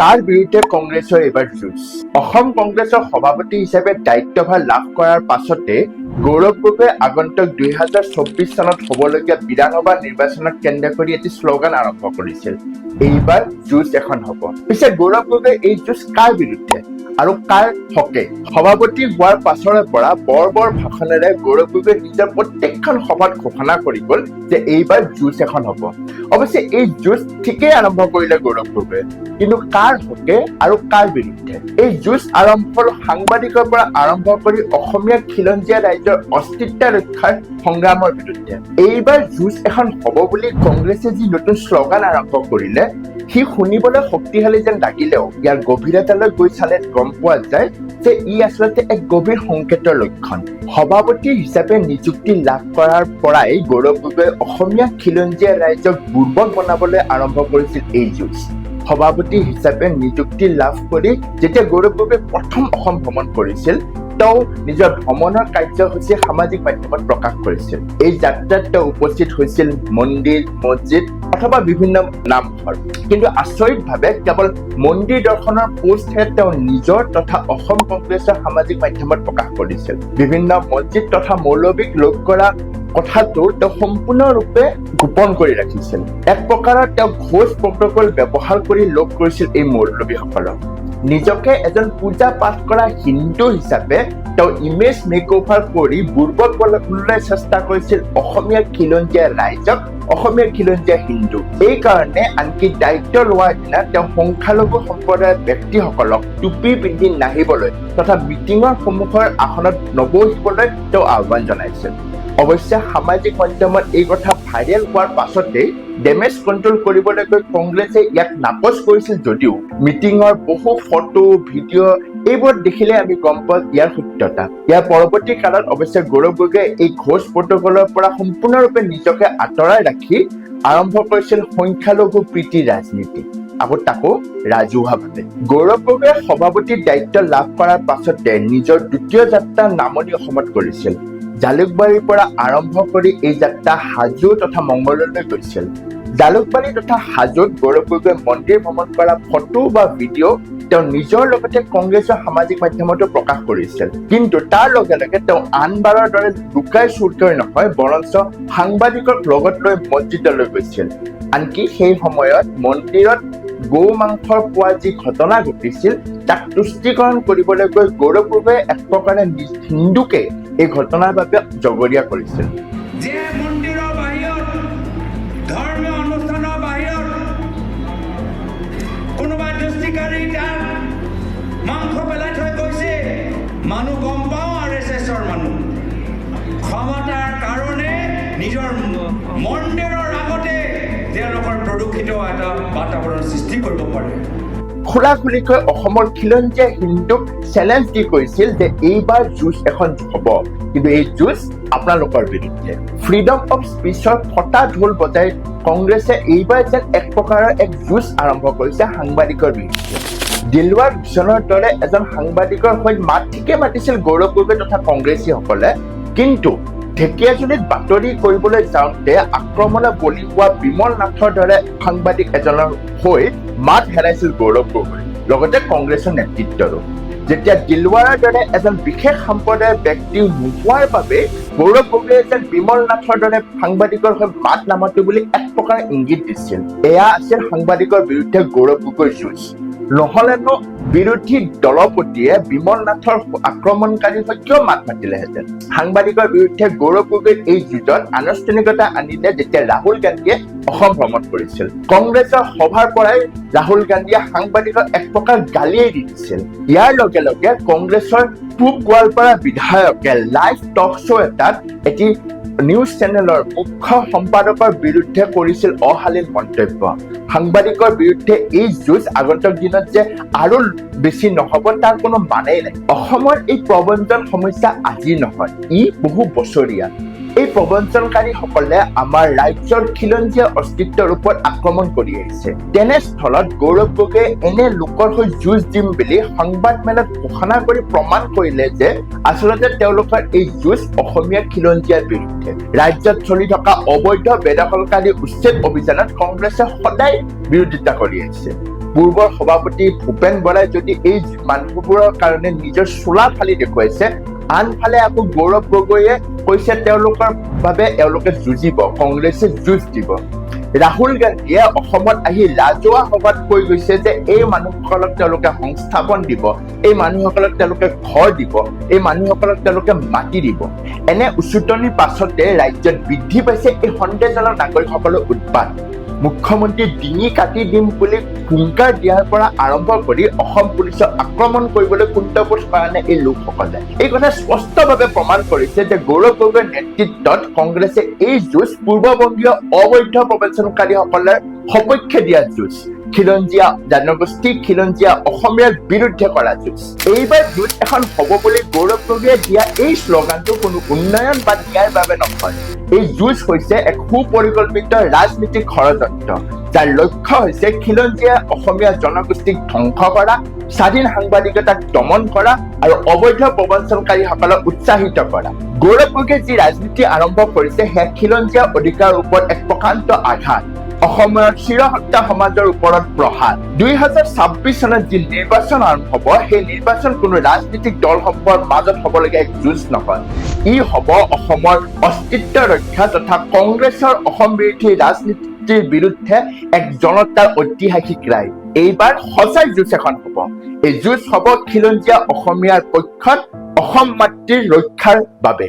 কাৰ বিৰুদ্ধে কংগ্ৰেছৰ এইবাৰ যুঁজ? অসম কংগ্ৰেছৰ সভাপতি হিচাপে দায়িত্বভাৰ লাভ কৰাৰ পাছতে গৌৰৱ গগৈয়ে আগন্তুক 2024 চনত হ'বলগীয়া বিধানসভা নিৰ্বাচনক কেন্দ্ৰ কৰি এটি শ্লোগান আৰম্ভ কৰিছিল, "এইবাৰ যুঁজ এখন হ'ব।" পিছে গৌৰৱ গগৈ এই যুঁজ কাৰ বিৰুদ্ধে আৰু কাৰ হকে? সভাপতি হোৱাৰ পাছৰে পৰা বৰ বৰ ভাষণেৰে গৌৰৱ গগৈ নিজৰ প্ৰত্যেকখন সভাত ঘোষণা কৰি গ'ল যে এইবাৰ যুঁজ এখন হ'ব। অৱশ্যে এই যুঁজ ঠিকেই আৰম্ভ কৰিলে গৌৰৱ গগৈয়ে, কিন্তু কাৰ হকে আৰু কাৰ বিৰুদ্ধে? এই যুঁজ আৰম্ভ হ'ল সাংবাদিকৰ পৰা আৰম্ভ কৰি অসমীয়া খিলঞ্জীয়া ৰাইজৰ অস্তিত্ব ৰক্ষাৰ সংগ্ৰামৰ বিৰুদ্ধে। এইবাৰ যুঁজ এখন হ'ব বুলি কংগ্ৰেছে যি নতুন শ্লোগান আৰম্ভ কৰিলে, সি শুনিবলৈ শক্তিশালী যেন লাগিলেও ইয়াৰ গভীৰতালৈ গৈ চালে গম পোৱা যায় যে ই আচলতে এক গভীৰ সংকেতৰ লক্ষণ। সভাপতি হিচাপে নিযুক্তি লাভ কৰাৰ পৰাই গৌৰৱ গগৈয়ে অসমীয়া খিলঞ্জীয়া ৰাইজক বুৰ্বক বনাবলৈ আৰম্ভ কৰিছিল এই যুঁজ। সভাপতি হিচাপে নিযুক্তি লাভ কৰি যেতিয়া গৌৰৱ গগৈয়ে প্ৰথম অসম ভ্ৰমণ কৰিছিল, তেওঁ নিজৰ ভ্ৰমণৰ কাৰ্যসূচী সামাজিক মাধ্যমত প্ৰকাশ কৰিছিল। এই যাত্ৰাত তেওঁ উপস্থিত হৈছিল মন্দিৰ, মছজিদ অথবা বিভিন্ন নামঘৰ। কিন্তু আচৰিতভাৱে কেৱল মন্দিৰ দৰ্শনৰ পোষ্টহে তেওঁ নিজৰ তথা অসম কংগ্ৰেছৰ সামাজিক মাধ্যমত প্ৰকাশ কৰিছিল। বিভিন্ন মছজিদ তথা মৌলবীক লগ কৰা কথাটো তেওঁ সম্পূৰ্ণৰূপে গোপন কৰি ৰাখিছিল। এক প্ৰকাৰৰ তেওঁ ঘোষ্ট প্ৰটকল ব্যৱহাৰ কৰি লগ কৰিছিল এই মৌলবীসকলক। নিজকে এজন পূজা পাঠ কৰা হিন্দু হিচাপে তেওঁ ইমেজ মেকঅভাৰ কৰি বুৰ্বক বনাবলৈ চেষ্টা কৰিছিল অসমীয়া খিলঞ্জীয়া ৰাইজক, অসমীয়া খিলঞ্জীয়া হিন্দু। এই কাৰণে আনকি দায়িত্ব লোৱাৰ দিনা তেওঁ সংখ্যালঘু সম্প্ৰদায়ৰ ব্যক্তিসকলক টুপি পিন্ধি নাহিবলৈ তথা মিটিঙৰ সন্মুখৰ আসনত নবহিবলৈ তেওঁ আহ্বান জনাইছিল। অৱশ্যে সামাজিক মাধ্যমত এই কথা ভাইৰেল হোৱাৰ পাছতেই ডেমেজ কণ্ট্ৰল কৰিবলৈ গৈ কংগ্ৰেছে ইয়াক নাকচ কৰিছিল যদিও মিটিঙৰ বহু ফটো, ভিডিঅ' এইবোৰত দেখিলে আমি গম পাওঁ ইয়াৰ সত্যতা। ইয়াৰ পৰৱৰ্তী কালত অৱশ্যে গৌৰৱ গগৈয়ে এই ঘোষ্ট প্ৰটকলৰ পৰা সম্পূৰ্ণৰূপে নিজকে আঁতৰাই ৰাখি আৰম্ভ কৰিছিল সংখ্যালঘু প্ৰীতিৰ ৰাজনীতি, আকৌ তাকো ৰাজহুৱাভাৱে। গৌৰৱ গগৈয়ে সভাপতিৰ দায়িত্ব লাভ কৰাৰ পাছতে নিজৰ দ্বিতীয় যাত্ৰা নামনি অসমত কৰিছিল। জালুকবাৰীৰ পৰা আৰম্ভ কৰি এই যাত্ৰা হাজো তথা মংগলদৈলৈ গৈছিল। জালুকবাৰী তথা হাজোত গৌৰৱ গগৈয়ে মন্দিৰ ভ্ৰমণ কৰা ফটো বা ভিডিঅ' তেওঁ নিজৰ লগতে কংগ্ৰেছৰ সামাজিক মাধ্যমতো প্ৰকাশ কৰিছিল। কিন্তু তাৰ লগে লগে তেওঁ আনবাৰৰ দৰে লুকাই চুৰকৈ নহয়, বৰঞ্চ সাংবাদিকক লগত লৈ মছজিদলৈ গৈছিল। আনকি সেই সময়ত মন্দিৰত গৌ মাংসৰ পোৱা যি ঘটনা ঘটিছিল, তাক তুষ্টিকৰণ কৰিবলৈ গৈ গৌৰৱ গগৈয়ে এক প্ৰকাৰে হিন্দুকে এই ঘটনাৰ বাবে জগৰীয়া কৰিছিল। যে মন্দিৰৰ বাহিৰত, ধৰ্মীয় অনুষ্ঠানৰ বাহিৰত কোনোবা দুষ্কৃতিকাৰী তাত মাংস পেলাই থৈ গৈছে, মানুহ গম পাওঁ আৰএছএছৰ মানুহ। ক্ষমতাৰ কাৰণে নিজৰ মন্দিৰৰ আগতে তেওঁলোকৰ প্ৰদূষিত এটা বাতাবৰণ সৃষ্টি কৰিব পাৰে। খোলা-খুলিকৈ অসমৰ খিলঞ্জীয়া হিন্দুক চেলেঞ্জ দি কৈছিল যে এইবাৰ যুঁজ এখন হ'ব, কিন্তু এই যুঁজ আপোনালোকৰ বিৰুদ্ধে। ফ্ৰীডম অফ স্পীচৰ ফটা ঢোল বজাই কংগ্ৰেছে এইবাৰ যেন এক প্ৰকাৰৰ এক যুঁজ আৰম্ভ কৰিছে সাংবাদিকৰ বিৰুদ্ধে। দিলৱাৰ হুছেইনৰ দৰে এজন সাংবাদিকৰ হৈ মাত ঠিকে মাতিছিল গৌৰৱ গগৈ তথা কংগ্ৰেছীসকলে, কিন্তু ঢেকীয়াজুলিত বাতৰি কৰিবলৈ যাওঁতে আক্ৰমণৰ বলি হোৱা বিমল নাথৰ দৰে সাংবাদিক এজনৰ হৈ মাত হেৰাইছিল গৌৰৱ গগৈ, লগতে কংগ্ৰেছৰ নেতৃত্বৰো। যেতিয়া দিলৱাৰৰ দৰে এজন বিশেষ সম্প্ৰদায়ৰ ব্যক্তি নোহোৱাৰ বাবে গৌৰৱ গগৈয়ে যেন বিমল নাথৰ দৰে সাংবাদিকৰ হৈ মাত নামাতো বুলি এক প্ৰকাৰে ইংগিত দিছিল। এয়া আছিল সাংবাদিকৰ বিৰুদ্ধে গৌৰৱ গগৈৰ যুঁজ। নহলেনো বিৰোধী দলপতিয়ে বিমল নাথৰ আক্ৰমণকাৰী হৈ কিয় মাত মাতিলেহেঁতেন? সাংবাদিকৰ বিৰুদ্ধে গৌৰৱ গগৈৰ এই যুঁজত আনুষ্ঠানিকতা আনিলে যেতিয়া ৰাহুল গান্ধীয়ে অসম ভ্ৰমণ কৰিছিল। কংগ্ৰেছৰ সভাৰ পৰাই ৰাহুল গান্ধীয়ে সাংবাদিকক এক প্ৰকাৰ গালিয়েই দি দিছিল। ইয়াৰ লগে লগে কংগ্ৰেছৰ পূব গোৱালপাৰা বিধায়কে লাইভ টক শ্ব' এটাত এটি নিউজ চেনেলৰ মুখ্য সম্পাদকৰ বিৰুদ্ধে কৰিছিল অশালীন মন্তব্য। সাংবাদিকৰ বিৰুদ্ধে এই যুঁজ আগন্তুক দিনত যে আৰু বেছি নহ'ব, তাৰ কোনো মানেই নাই। অসমৰ এই প্ৰব্ৰজন সমস্যা আজি নহয়, ই বহু বছৰীয়া। এই প্ৰব্ৰজনকাৰীসকলে আমাৰ ৰাজ্যৰ খিলঞ্জীয়া অস্তিত্বৰ ওপৰত আক্ৰমণ কৰি আহিছে। তেনেস্থলত গৌৰৱ গগৈয়ে এনে লোকৰ হৈ যুঁজ দিম বুলি সংবাদমেলত ঘোষণা কৰি প্ৰমাণ কৰিলে যে আচলতে তেওঁলোকৰ এই যুঁজ অসমীয়া খিলঞ্জীয়াৰ বিৰুদ্ধে। ৰাজ্যত চলি থকা অবৈধ বেদখলকাৰী উচ্ছেদ অভিযানত কংগ্ৰেছে সদায় বিৰোধিতা কৰি আহিছে। পূৰ্বৰ সভাপতি ভূপেন বৰাই যদি এই মানুহবোৰৰ কাৰণে নিজৰ চোলা ফালি দেখুৱাইছে, আনফালে আকৌ গৌৰৱ গগৈয়ে কৈছে তেওঁলোকৰ বাবে এওঁলোকে যুঁজিব, কংগ্ৰেছে যুঁজ দিব। ৰাহুল গান্ধীয়ে অসমত আহি ৰাজহুৱা সভাত কৈ গৈছে যে এই মানুহসকলক তেওঁলোকে সংস্থাপন দিব, এই মানুহসকলক তেওঁলোকে ঘৰ দিব, এই মানুহসকলক তেওঁলোকে মাটি দিব। এনে উচুতনিৰ পাছতে ৰাজ্যত বৃদ্ধি পাইছে এই সন্দেহজনক নাগৰিকসকলৰ উৎপাত। মুখ্যমন্ত্ৰীৰ ডিঙি কাটি দিম বুলি হুংকাৰ দিয়াৰ পৰা আৰম্ভ কৰি অসম পুলিচক আক্ৰমণ কৰিবলৈ কুণ্ঠাবোধ কৰা নাই এই লোকসকলে। এই কথা স্পষ্টভাৱে প্ৰমাণ কৰিছে যে গৌৰৱ গগৈৰ নেতৃত্বত কংগ্ৰেছে এই যুঁজ পূৰ্ববংগীয় অবৈধ প্ৰব্ৰজনকাৰীসকলৰ সপক্ষে দিয়া যুঁজ, খিলঞ্জীয়া জনগোষ্ঠী, খিলঞ্জীয়া অসমীয়াৰ বিৰুদ্ধে কৰা যুঁজ। এইবাৰ যুঁজ এখন হ'ব বুলি গৌৰৱ গগৈয়ে দিয়া এই শ্লোগানটো কোনো উন্নয়ন বা ন্যায়ৰ বাবে নহয়। এই যুঁজ হৈছে এক সুপৰিকল্পিত ৰাজনীতিক ষড়যন্ত্ৰ, যাৰ লক্ষ্য হৈছে খিলঞ্জীয়া অসমীয়া জনগোষ্ঠীক ধ্বংস কৰা, স্বাধীন সাংবাদিকতাক দমন কৰা আৰু অবৈধ প্ৰব্ৰজনকাৰীসকলক উৎসাহিত কৰা। গৌৰৱ গগৈয়ে যি ৰাজনীতি আৰম্ভ কৰিছে, সেয়া খিলঞ্জীয়া অধিকাৰৰ ওপৰত এক প্ৰকাণ্ড আঘাত, অসমৰ চিৰসত্তা সমাজৰ ওপৰত প্ৰহাৰ। 2026 চনত যি নিৰ্বাচন আৰম্ভ হ'ব, সেই নিৰ্বাচন কোনো ৰাজনীতিক দলসমূহৰ মাজত হ'বলগীয়া এক যুঁজ নহয়। ই হ'ব অসমৰ অস্তিত্ব ৰক্ষা তথা কংগ্ৰেছৰ অসম বিৰোধী ৰাজনীতিৰ বিৰুদ্ধে এক জনতাৰ ঐতিহাসিক ৰায়। এইবাৰ সঁচাই যুঁজ এখন হ'ব। এই যুঁজ হ'ব খিলঞ্জীয়া অসমীয়াৰ পক্ষত, অসম মাতৃৰ ৰক্ষাৰ বাবে।